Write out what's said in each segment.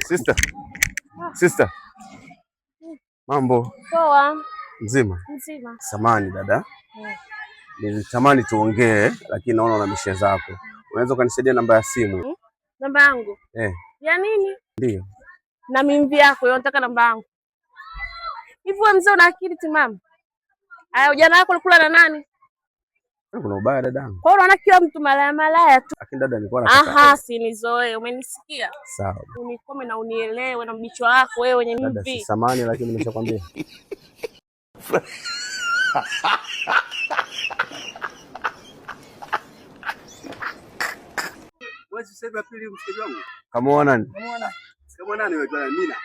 Sister. Sister. Mambo. Poa. Mzima? Mzima. Samahani dada. Nilitamani tuongee lakini naona una mishe zako. Unaweza ukanisaidia namba ya simu? Namba yangu? Eh. Ya nini? Ndio. Na mimvi yako, wewe unataka namba yangu? Hivi wewe mzee una akili timamu? Aya, ujana wako ulikula na nani? Kuna ubaya dadangu. Kwa hiyo unaona kila mtu malaya malaya tu. Lakini dada nilikuwa nataka. Aha, sinizoee, umenisikia? Sawa. Unikome na unielewe na mbicho wako wewe wenye Dada mvi. si samani lakini nimeshakwambia. Mwezi sasa hivi wa pili mshikaji wangu. Kamuona nani? Kama nani wewe bwana Mina?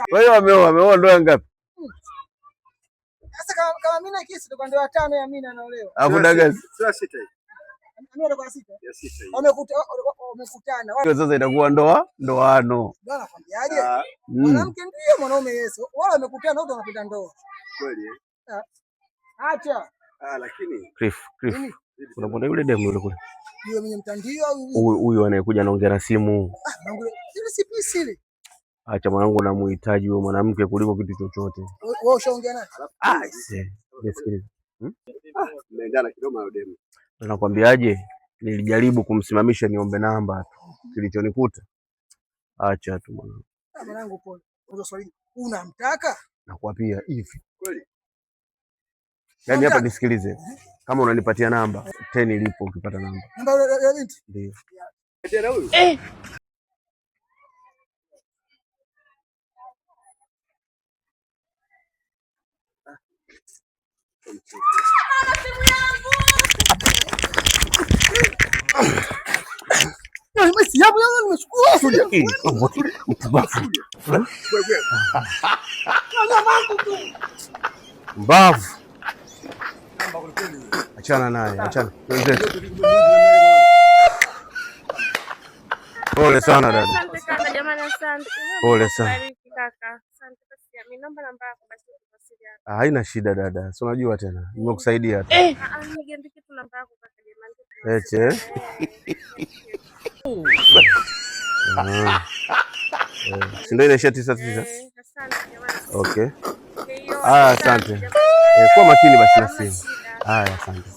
Kwa hiyo ameoa ndoa ngapi? Sasa kama Mina kisi ndo ndoa tano ya Mina anaolewa. Alafu daga Sio sita hii. Amina ndo kwa sita. Ya sita hii. Wamekutana. hiyo sasa itakuwa ndoa ndoano. Ndio nakwambiaje? Ah, Mwanamke ndiye mwanaume Yesu. Wala wamekutana wote wanapenda ndoa. kweli eh. Acha. Ah, lakini Cliff, Cliff. Unamwona yule demu yule kule? Yule mwenye mtandio au Huyu huyu anayekuja anaongea na simu. Ah, mwanangu ile si pisi ile. Acha mwanangu, namuhitaji huyo mwanamke kuliko kitu chochote. Wewe ushaongea naye? Ah, see. Nisikilize. mmeendana kidogo na demu. Nakwambiaje? Nilijaribu kumsimamisha niombe namba tu. Kilichonikuta. Acha tu mwanangu. Ah, mwanangu pole. Unaweza swali unamtaka? Nakwapia hivi. Kweli? Yaani hapa nisikilize. Kama unanipatia namba, 10 ilipo ukipata namba. Namba ya binti? Ndio. Tena huyu? Eh. Mpumbavu. Mbavu. Achana naye, achana. Wenzetu. Pole sana dada. Asante sana jamani, asante. Pole sana. Bariki kaka. Asante basi jamani, naomba namba yako basi tuwasiliane. Ah, haina shida dada. Si unajua tena. Nimekusaidia tu. Ah, ah, niandike tu namba yako kaka jamani. Eche. Ah. Eh, si ndio ile 99? Eh, asante jamani. Okay. Hiyo, Ah, asante. jamani. Eh, kuwa makini basi na Hamna simu. shida. Haya, asante.